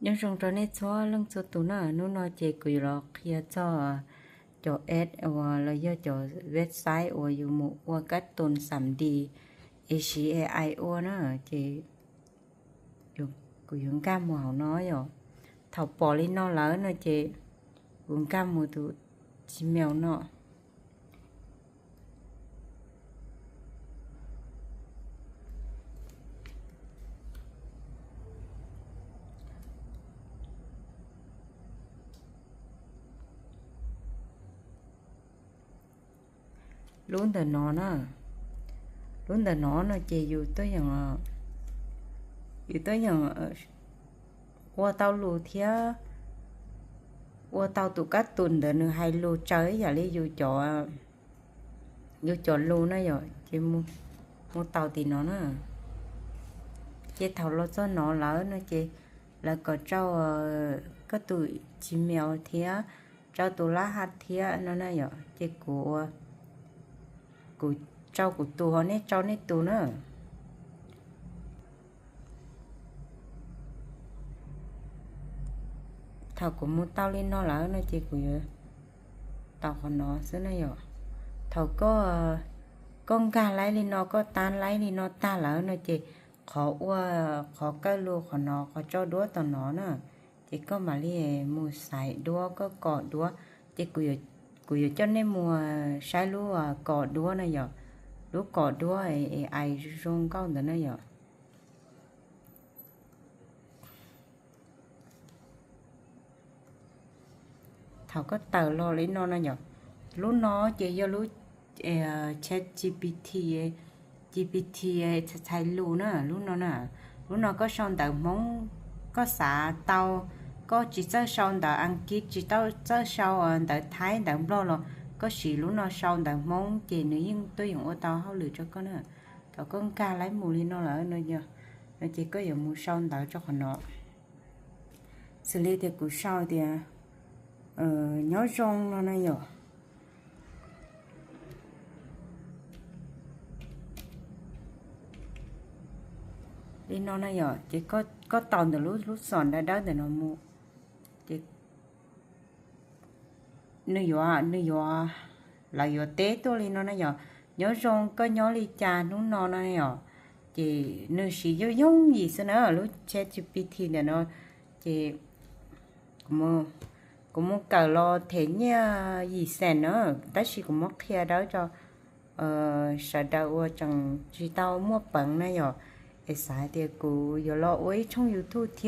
Nyob zoo rau nej txhua leej txhua tus na, hnub no ces kuv yuav los qhia txog cov app uas los yog cov website uas yus mus ua kab tus xam di es siv A I ua na, ces kuv yuav nkag mus hauv no yom. Thaum pom li no lawm no ces kuv nkag mus tus Gmail no. Lub ntawm no na, lub ntawm no no ces yus tuaj yeem, yus tuaj yeem ua tau lus thiab ua tau tus kab tus ntawd nws hais lus tsaws ib yam li yus cov, yus cov lus na yom, ces mus tau tim no na. Ces thaum los txog no lawm no ces lawv kom rau koj tus Gmail thiab rau tus lab ha thiab no na yom, ces kuv, kuv rau kuv tus ho nej rau nej tus na. Thaum kuv mus tau li no lawm no ces kuv yuav tau qhov no xwb na yom. Thaum koj, koj nkag laib li no, koj tab laib li no tag lawm no ces qhov ua, qhov kawg lus qhov no, qhov tso duab tom no na, ces koj mam li mus xaiv duab, koj kom duab. Ces kuv yuav coj nej mus saib lub kom duab na yom, lub kom duab es zoo nkauj ntawd na yom. Thaum koj tawm los li no no yom, lub no ces yog lub ChatGPT, GPT txhais lus na, lub no na. Lub no koj sau ntawv Hmoob koj xav tau, koj tsis txawj sau ntawv Askiv, tsis txawj sau ntawv Thaib ntawv Nplog los koj siv lub no sau ntawv Hmoob ces nws yeej tuaj yeem ua tau hauj lwm rau koj na. Thaum koj nkag laib mus li no lawm no ces koj yuav mus sau ntawv rau qhov no. Xws li tias kuv sau tias nyob zoo no na yom. Li no na yom, ces koj tos ntawm lub lub xom dawb dawb ntawm no mus, ces nws yuav, nws yuav, lawv yuav teb tuaj li no na yom. Nyob zoo, koj nyob li cas hnub no na yom. Ces nws siv yooj yooj yim xwb na, lub ChatGPT ntawm no. Ces kuv mus kawm los them nyiaj yim xees na, tab sis kuv muab qhia dawb rau sawv daws uas tseem tsis tau muaj peev na yom, es xav hais tias kuv yuav los ua ib tshooj YouTube thiab.